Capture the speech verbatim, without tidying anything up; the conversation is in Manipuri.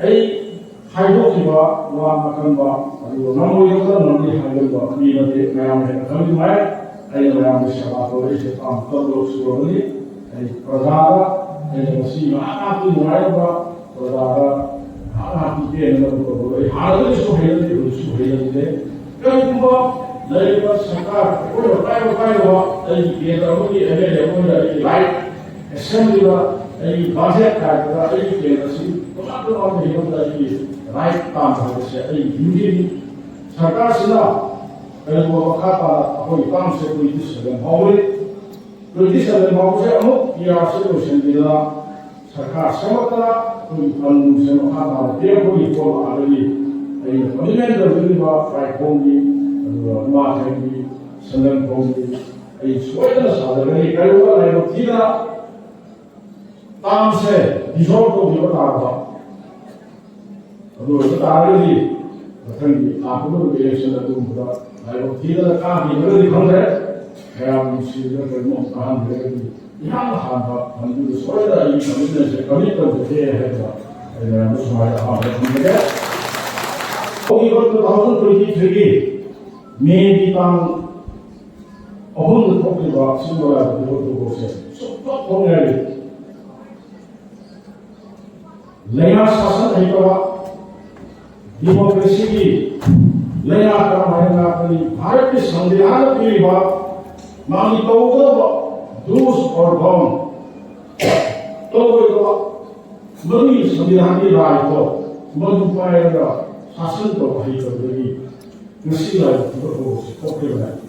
ꯑꯩ ꯍꯥꯏꯗꯣꯛꯈꯤꯕ ꯋꯥ ꯑꯀꯟꯕ, ꯑꯗꯨꯒ ꯉꯝꯃꯣꯏꯗꯕꯗ ꯉꯝꯃꯤ ꯍꯥꯏꯒꯟꯕ ꯃꯤ ꯅꯠꯇꯦ꯫ ꯃꯌꯥꯝꯅ ꯍꯦꯟꯅ ꯈꯪꯕ ꯅꯨꯡꯉꯥꯏ꯫ ꯑꯩꯅ ꯃꯌꯥꯝꯒꯤ ꯁꯦꯕꯥ ꯇꯧꯔꯛꯏꯁꯦ ꯇꯥꯡ ꯇꯔꯨꯛ ꯁꯨꯔꯕꯅꯤ꯫ ꯑꯩ ꯄ꯭ꯔꯖꯥꯗ ꯑꯩꯅ ꯉꯁꯤ ꯉꯥꯏꯍꯥꯛ ꯉꯥꯏꯍꯥꯛꯀꯤ ꯅꯨꯡꯉꯥꯏꯅꯕ, ꯄ꯭ꯔꯖꯥꯗ ꯉꯥꯏꯍꯥꯛ ꯉꯥꯏꯍꯥꯛꯀꯤ ꯄꯦꯟꯅꯅꯕ ꯇꯧꯕꯗꯣ ꯑꯩ ꯍꯥꯟꯅꯗꯒꯤꯁꯨ ꯍꯩꯅꯗꯦ, ꯍꯧꯖꯤꯛꯁꯨ ꯍꯩꯅꯗꯦ꯫ ꯀꯔꯤꯒꯨꯝꯕ ꯂꯩꯔꯤꯕ ꯁꯔꯀꯥꯔ ꯑꯩꯈꯣꯏꯅ ꯄꯥꯏꯕ ꯄꯥꯏꯗꯕ ꯑꯩꯒꯤ ꯀꯦꯟꯗ꯭ꯔ ꯑꯃꯒꯤ ꯑꯦꯝ ꯑꯦꯜ ꯑꯦ ꯑꯃ ꯑꯣꯏꯅ ꯑꯩꯒꯤ ꯔꯥꯏꯠ ꯑꯦꯁꯦꯝꯕ꯭ꯂꯤꯗ ꯑꯩꯒꯤ ꯕꯖꯦꯠ ꯀꯥꯏꯕꯗ ꯑꯩꯒꯤ ꯀꯦꯟꯗ꯭ꯔꯁꯤ ꯇꯣꯉꯥꯟ ꯇꯣꯉꯥꯟꯕ ꯍꯤꯔꯝꯗ ꯑꯩꯒꯤ ꯔꯥꯏꯠ ꯇꯥꯟꯕ ꯍꯥꯏꯕꯁꯦ ꯑꯩꯒꯤ ꯗ꯭ꯌꯨꯇꯤꯅꯤ꯫ ꯁꯔꯀꯥꯔꯁꯤꯅ ꯀꯔꯤꯒꯨꯝꯕ ꯃꯈꯥ ꯇꯥꯅ ꯑꯩꯈꯣꯏꯒꯤ ꯇꯥꯝꯁꯦ ꯇ꯭ꯋꯦꯟꯇꯤ ꯁꯚꯦꯟ ꯐꯥꯎꯕꯅꯤ꯫ ꯇ꯭ꯋꯦꯟꯇꯤ ꯁꯚꯦꯟ ꯐꯥꯎꯕꯁꯦ ꯑꯃꯨꯛ ꯄꯤ ꯑꯥꯔꯁꯤ ꯂꯣꯏꯁꯤꯟꯕꯤꯗꯅ ꯁꯔꯀꯥꯔ ꯁꯦꯝꯃꯛꯇꯅ ꯑꯩꯈꯣꯏꯒꯤ ꯐꯟꯁꯦ ꯃꯈꯥ ꯇꯥꯅ ꯄꯤꯔꯛꯄꯒꯤ ꯄꯣꯠ ꯂꯥꯛꯑꯒꯗꯤ ꯑꯩꯅ ꯀꯃꯤꯠꯃꯦꯟ ꯇꯧꯖꯔꯤꯕ ꯔꯥꯏꯈꯣꯡꯒꯤ, ꯑꯗꯨꯒ ꯏꯃꯥꯊꯦꯟꯒꯤ, ꯁꯟꯗꯟꯈꯣꯡꯒꯤ ꯑꯩ ꯁꯣꯏꯗꯅ ꯁꯥꯖꯒꯅꯤ꯫ ꯀꯔꯤꯒꯨꯝꯕ ꯂꯥꯏꯕꯛ ꯊꯤꯗꯅ ꯇꯥꯝꯁꯦ ꯗꯤꯖꯣꯜꯕ ꯇꯧꯈꯤꯕ ꯇꯥꯔꯕ, ꯑꯗꯨ ꯑꯣꯏꯕ ꯇꯥꯔꯒꯗꯤ ꯃꯊꯪꯒꯤ ꯂꯥꯛꯀꯗꯧꯔꯤꯕ ꯏꯂꯦꯛꯁꯟ ꯑꯗꯨꯒꯨꯝꯕꯗ ꯂꯥꯏꯕꯛ ꯊꯤꯗꯅ ꯀꯥꯈꯤꯗ꯭ꯔꯒꯗꯤ ꯈꯪꯗ꯭ꯔꯦ꯫ ꯃꯌꯥꯝ ꯅꯨꯡꯁꯤꯕꯗ ꯀꯔꯤꯒꯨꯝꯕ ꯑꯃ ꯀꯥꯍꯟꯗ꯭ꯔꯒꯗꯤ ꯏꯍꯥꯟ ꯍꯥꯟꯕ ꯐꯟꯗꯨꯗ ꯁꯣꯏꯗꯅ ꯑꯩꯒꯤ ꯀꯃꯤꯠꯃꯦꯟꯁꯦ ꯀꯃꯤꯠ ꯇꯧꯖꯒꯦ ꯍꯥꯏꯗꯅ ꯑꯩ ꯃꯌꯥꯝꯗ ꯁꯨꯃꯥꯏꯅ ꯑꯍꯥꯟꯕ ꯊꯝꯖꯒꯦ꯫ ꯍꯧꯈꯤꯕ ꯇꯨ ꯊꯥꯎꯖꯟ ꯇ꯭ꯋꯦꯟꯇꯤ ꯊ꯭ꯔꯤꯒꯤ ꯃꯦꯒꯤ ꯇꯥꯡ ꯑꯍꯨꯝꯗ ꯊꯣꯛꯈꯤꯕ ꯁꯤꯒꯨꯝꯕ ꯂꯥꯏꯕꯛ ꯊꯤꯕ ꯊꯧꯗꯣꯛꯁꯦ ꯁꯨꯡꯊꯣꯛ ꯊꯣꯛꯅꯤꯡꯉꯥꯏ ꯂꯩꯇꯦ꯫ ꯂꯩꯉꯥꯛ ꯁꯥꯁꯟ ꯍꯩꯇꯕ, ꯗꯤꯃꯣꯀ꯭ꯔꯦꯁꯤꯒꯤ ꯂꯩꯉꯥꯛ ꯀꯔꯝꯍꯥꯏꯅ ꯉꯥꯛꯀꯅꯤ? ꯚꯥꯔꯠꯀꯤ ꯁꯪꯕꯤꯙꯥꯟꯅ ꯄꯤꯔꯤꯕ ꯃꯥꯒꯤ ꯇꯧꯒꯗꯕ do's or don't ꯇꯧꯔꯣꯏꯗꯕ, ꯃꯗꯨꯒꯤ ꯁꯪꯕꯤꯙꯥꯟꯒꯤ ꯔꯥꯏꯠꯇꯣ ꯃꯗꯨ ꯄꯥꯏꯔꯒ ꯁꯥꯁꯟ ꯇꯧꯕ ꯍꯩꯇꯕꯗꯒꯤ ꯉꯁꯤ ꯂꯥꯏꯕꯛ ꯊꯤꯕ ꯊꯧꯗꯣꯛꯁꯦ ꯊꯣꯛꯈꯤꯕꯅꯦ꯫